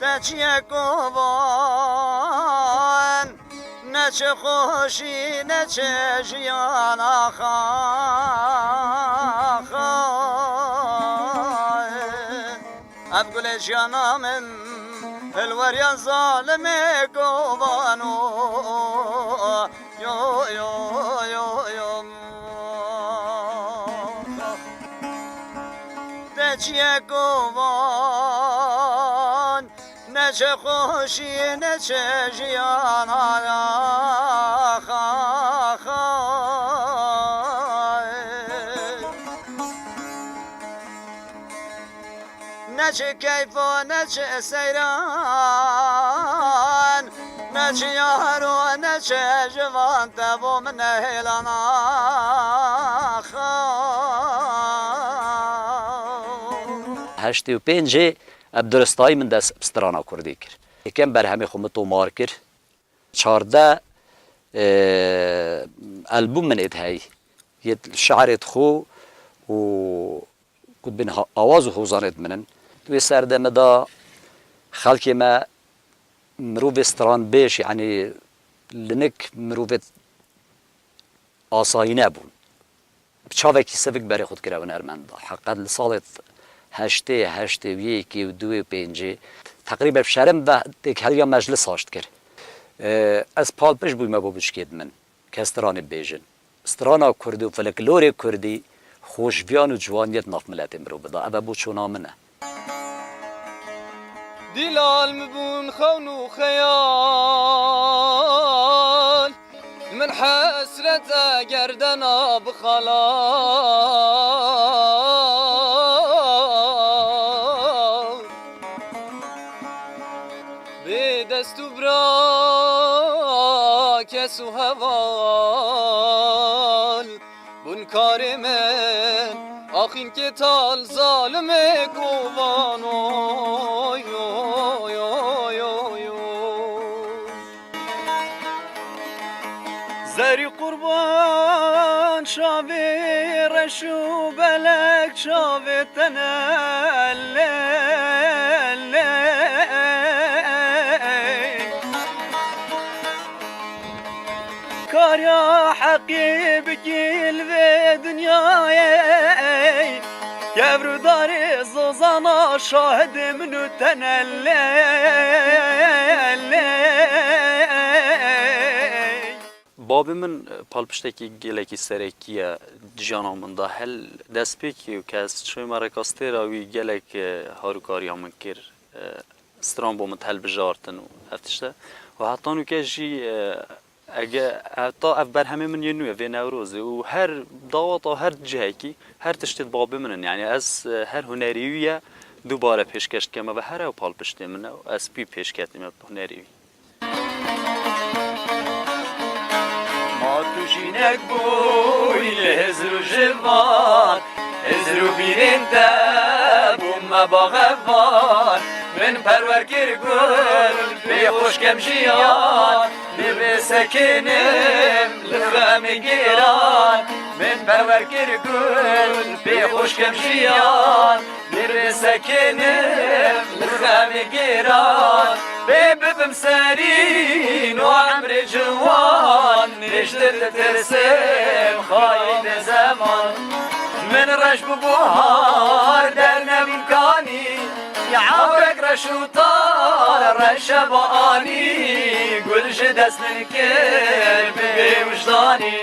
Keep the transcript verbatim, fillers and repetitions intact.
Te çi ye kovan, ne çi xweşî, ne çi jiyan, ax, ax, ax. Ev gulê jiyana min, hilweriya zalimê kovan o. Yo, yo, yo, yo. Te çi ye kovan, ne çi xweşî, ne çi jiyan, ax, ax, ax. Ne çi keyf o, ne çi seyran, ne çi yar o, ne çi civan, te bo min nehêlan, ax. Heştê û pêncê ev duristayî min dest bi strana kurdî kir. Yekem berhemê xwe min tomar kir. Çardeh, e, albûm min êd heyî. Yê şe'rêd xwe û ku bin ha-, awaz û hozanêd min in. Di wê serdemê de xelkê me mirovê stranbêj, yanî linik mirovê asayî nebûn. Bi çavekî sivik berê xwe dikire hunermenda. Heqet li salê heştê, heştê û yekê û duê û pêncê teqrîben şerim ve têkiliya meclis haşt kir. Ee, ez palpij bûme bo biçkêd min, ke stranê bêjin. Strana kurdî û folklorê kurdî xweşviyan û ciwaniyet nav miletê mirov bida. Ev e bo çona min e. Dîlal min bûn xewn û xeyal, min hesret e gerdena bi xala. Bê dest û bira kes û heval. Bûn karê min, axînkê tal zalimê kovan, oy, oy, oy, oy, oy. Zerî qurban çavê reş û belek çavê tenelê. Kariya heqî bikî li vê dinyayê, kevr û darê zozana şahidê min û tenelê. Babê min palpiştekî gelekî serekî ye di jiyana min de. Hel destpêkê û ke ez çûme rekastêra wî gelek, e, harûkariya min kir. E, stran bo min hilbijartin û ev tişt e. Û heta nûke jî, e, ege heta ev berhemê min yê nû ye, vê Newrozê û her daweta her cihekî, her tiştê di babê min in. Yanî ez, e, her hunerî wî ye dubare pêşkeş dikeme ve her ew palpiştê min e û ez pî pêş ketime hunerî wî. Ma tu jînek bûyî li hizr û jivan, hizr û bîrên te bû me baxevan. Min perwer kir gul, pê xweş kem jiyan, divê sekinim li xemê gêran. Min perwer kir gul, pê xweş kem jiyan, Divê sekinim li xemê gêran, bê bibim serîn û emrê ciwan, nêştir ditirsim xayînê zeman. Min reş bû buhar dernebûn kanî, ya ewrek reş û tar reşe ba anî, gul ji dest min kir bi bêwijdanî.